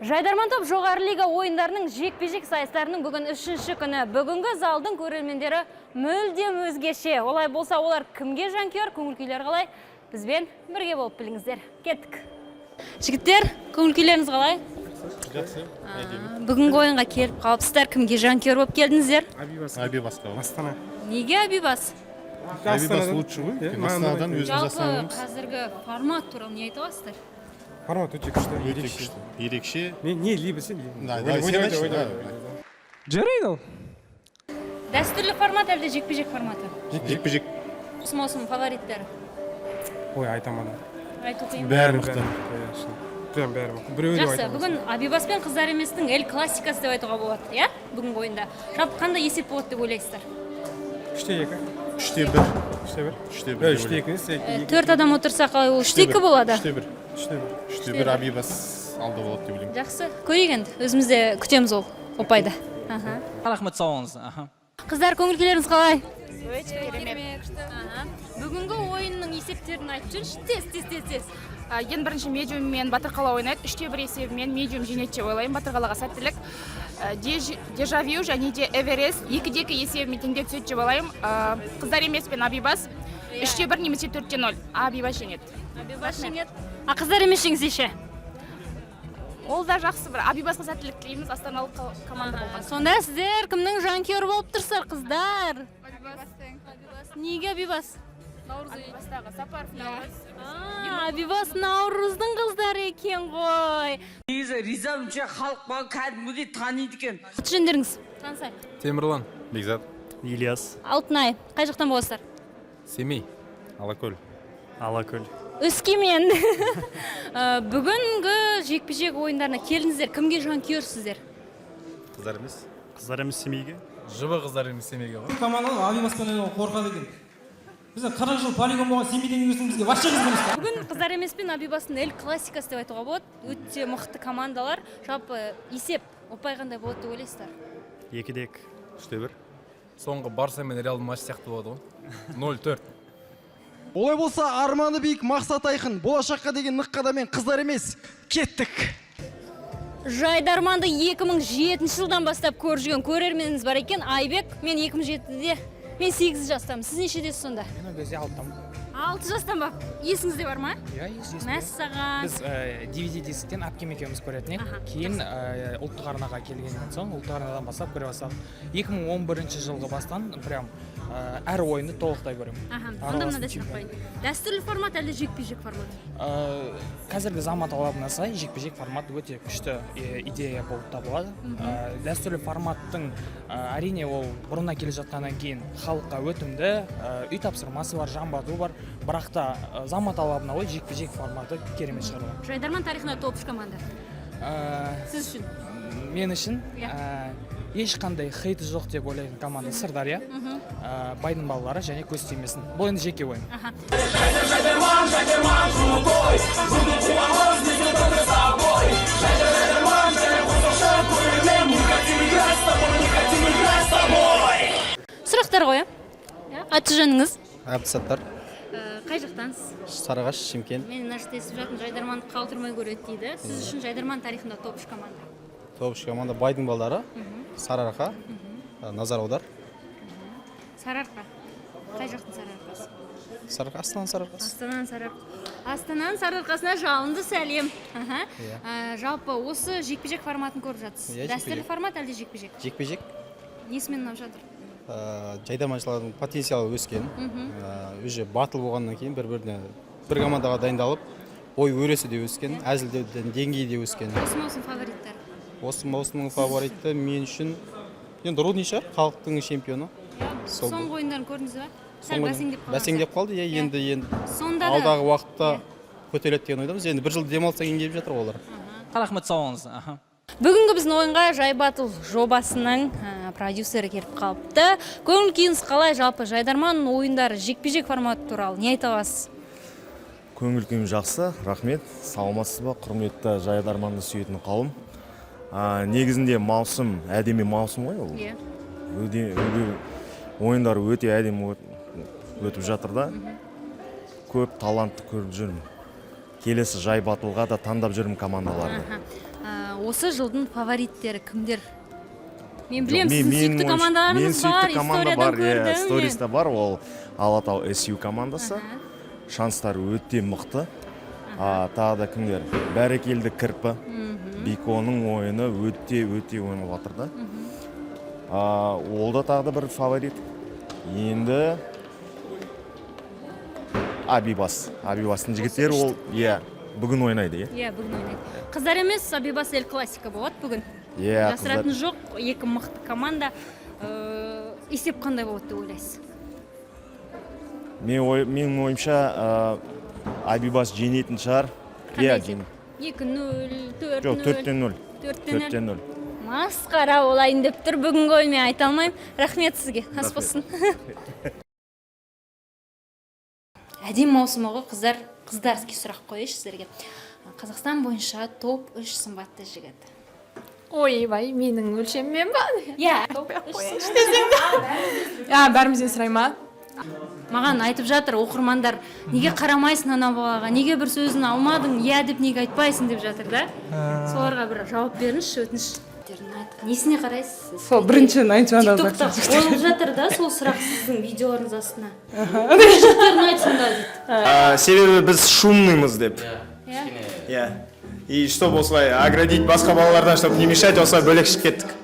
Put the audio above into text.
Жайдарман топ жоғары лига ойындарының жекпе-жек сайыстарының бүгін үшінші күні. Бүгінгі залдың көрермендері мүлдем өзгеше. Олай болса, олар кімге жанкүйер, көңіл күйлері қалай? Бізбен бірге болып біліңіздер. Кеттік. Жігіттер, көңіл күйлеріңіз қалай? Жақсы, әдемі. Бүгінгі ойынға келіп қалыпсыздар. Кімге жанкүйер болып келдіңіздер? Абибас. Абибасқа. Астана. Неге Абибас? Абибас лучше ғой. Иә, Өйткені маған Астанадан, ұнайды. өзіміз Жалпы Астанамыз. Қазіргі формат туралы не айта аласыздар? Формат өте күшті. Өте Ерекше. Күшті. Ерекше. Не либо сен, либо. Да, давай, сен айтшы, да. Жарайды ал. Дәстүрлі формат әлде жекпе-жек форматы? Жекпе-жек. Осы маусымның фавориттері? Ой, айта алмадым. Айту қиын. Бәрі мықты. Иә, шын. Прям бәрі мықты. Біреуі деп Жақсы, айта алмайсың. бүгін Абибас пен Қыздар еместің эль классикасы деп айтуға болады, иә? Бүгінгі ойында. Жалпы қандай есеп болады деп ойлайсыздар? 3-2. 3-1. 3-1. 3-1. Иә, 3-2 емес, 2. Төрт адам отырса, қалай, ол 3-2 болады? 3-1. 3-1. 3-1 Абибас алда болады деп ойлаймын. Жақсы, көрейік енді. Өзіміз де күтеміз ол ұпайды. Аха. Рахмет, сау болыңыз. Аха. Қыздар, көңіл күйлеріңіз қалай? Өте керемет. Аха. Бүгінгі ойынның есептерін айтып жіберіңізші. Тез, тез, тез, тез. Ең бірінші Медиум мен Батырқала ойнайды. 3-1 есебімен Медиум жеңеді деп ойлаймын. Батырқалаға сәттілік. Дежавю және де Эверест 2-2 есебімен теңге түседі деп ойлаймын. Қыздар емес пен Абибас 3-1 немесе 4-0. Абибас жеңеді. Абибас жеңеді. А Қыздар емес жеңсе ше? Ол да жақсы, бір Абибасқа сәттілік тілейміз, астаналық команда болған. Сонда сіздер кімнің жанкүйері болып тұрсыздар, қыздар? Абибас. Неге Абибас? Абибастағы Сапаров Наурыз. А, Абибас Наурыздың қыздары екен ғой. Негізі ризамын ше, халық маған кәдімгідей таниды екен. Аты жөндеріңіз? Танысайық. Темірлан. Бекзат. Ильяс. Алтынай, қай жақтан боласыздар? Семей. Алакөл. Алакөл. Өскемен. Бүгінгі жекпе-жек ойындарына келдіңіздер. Кімге жанкүйерсіздер? Қыздар емес. Қыздар емес Семейге. ЖБ Қыздар емес Семейге ғой. Командалар Абибаспен ойнауға қорқады екен. Бізде 40 жыл полигон болған Семейден келген соң, бізге вообще қызық емес. Бүгін Қыздар емес пен Абибастың эль классикасы деп айтуға болады. Өте мықты командалар. Жалпы есеп, ұпай қандай болады деп ойлайсыздар? 2-2. 3-1. Соңғы Барса мен Реалдың матчы сияқты болады ғой. 0-4. Олай болса, арманы биік, мақсат айқын, болашаққа деген нық қадаммен Қыздар емес, кеттік! Жайдарманды 2007 жылдан бастап көріп жүрген көрерменіміз бар екен, Айбек. Мен 2007-де, мен 8 жастамын. Сіз нешедесіз сонда? Мен ол кезде 6-дамын. 6 жастан ба? Есіңізде бар ма? Иә, есімде. Мәссаған! Біз DVD дисктен әпкем екеуміз көретін едік. Кейін ұлттық арнаға келгеннен соң, ұлттық арнадан бастап көре бастадым. 2011 жылғы бастан прям әр ойынды толықтай көремін. Аха, онда мынандай сұрақ қояйын: дәстүрлі формат әлде жекпе жек формат? Қазіргі заман талабына сай жекпе жек формат өте күшті идея болып табылады. Дәстүрлі форматтың әрине, ол бұрыннан келе жатқаннан кейін халыққа өтімді, үй тапсырмасы бар, жан бату бар, бірақ та заман талабына орай жекпе жек форматы керемет шығарылған. Жайдарман тарихында топ үш команда сіз үшін? Мен үшін Иә. Ешқандай хейті жоқ деп ойлайтын команда Сырдария, Байдың балалары және Көз тимесін. Бұл енді жеке ойым. Аха. Жайдарман, Жайдарман крутой, бүгін қуамыз, мы только с тобой. Жайдарман және қосымша көрермен, мы хотим играть с тобой, мы хотим играть с тобой. Сұрақтар ғой, иә. Аты жөніңіз? Әбдісаттар. Қай жақтансыз? Сарыағаш, Шымкент. Мен мына жерде естіп жатырмын, Жайдарманды қалдырмай көреді дейді. Сіз үшін Жайдарман тарихында топ үш команда? Топ үш команда: Байдың балдары, Сарыарқа, Назар аудар. Сарыарқа қай жақтың Сарыарқасы? Сарыарқа, Астананың Сарыарқасы. Астананың Сарыарқа. Астананың Сарыарқасына жалынды сәлем! Аха. Иә. Жалпы осы жекпе жек форматын көріп жатсыз. Иә, Дәстүрлі жекпе-жек. формат әлде жекпе жек? Жекпе жек. Несімен ұнап жатыр? Жайдарманшылардың потенциалы өскен. Уже батыл болғаннан кейін, бір біріне, бір командаға дайындалып, ой өресі де өскен, әзілдеудің деңгейі де өскен. Осы маусым фавориттері? Осы маусымның фавориті мен үшін енді Рудный шығар, халықтың чемпионы. Сол. Соңғы ойындарын көрдіңіз ба? Сәл Соңғы бәсеңдеп қалған. Бәсеңдеп қалды, иә. Иә. Енді Сонда да алдағы уақытта көтеріледі деген ойдамыз. Енді бір жыл демалыстан кейін келіп жатыр ғой олар. Рахмет, сау болыңыз. Аха. Бүгінгі біздің ойынға Жай батыл жобасының продюсері келіп қалыпты. Көңіл күйіңіз қалай? Жалпы Жайдарман ойындары жекпе жек форматы туралы не айта аласыз? Көңіл күйім жақсы, рахмет. Саламатсыз ба, құрметті жайдарманды сүйетін қауым! Негізінде маусым әдемі маусым ғой ол. Өте, өте, ойындар өте әдемі өтіп жатыр да. Көп талантты көріп жүрмін. Келесі жай батылға да таңдап жүрмін командаларды. Аха. Осы жылдың фавориттері кімдер? Мен білемін, Жоқ, сіздің менің сүйікті ойымша- командаларыңыз менің бар, сүйікті команда историядан бар, иә, көрдім мен. Сториста бар, ол Алатау СЮ командасы. Шанстары өте мықты. Тағы да кімдер? Бәрекелді Кірпі. Биконың ойыны өте өте ойнап жатыр да. Ол да тағы да бір фаворит. Енді Абибас. Абибастың жігіттері ол, иә, бүгін ойнайды, иә? Иә, бүгін ойнайды. Қыздар емес, Абибас Эль Классика болады бүгін. Иә, Жасыратын қыздар. жоқ, екі мықты команда. Есеп қандай болады деп ойлайсыз? Менің ойымша, Абибас жеңетін шығар. Қандай Иә, есеп? жеңеді. 2-0, 4-0. Жоқ, 4-0. 4-0. 4-0. Масқара болайын деп тұр бүгінгі ойын, мен айта алмаймын. Рахмет сізге, ас Рахмет. болсын. Әдемі маусымы ғой, қыздар, қыздарский сұрақ қояйыншы сіздерге. Қазақстан бойынша топ 3 сымбатты жігіт. Ойбай, менің өлшеміммен ба? Иә. А, бәрімізден сұрай ма? Маған айтып жатыр оқырмандар, неге қарамайсың ана балаға, неге бір сөзін алмадың, иә деп неге айтпайсың деп жатыр да. Соларға бір жауап беріңізші, өтініш. Несіне қарайсыз? Сол бірінші 91 Тиктокта қойылып жатыр да сол сұрақ сіздің видеоларыңыз астына. Жігіттер ұнайды сонда дейді. Себебі біз шумныймыз деп. Иә. Иә. И чтобы осылай оградить басқа балалардан, чтобы не мешать, осылай бөлек шығып кеттік.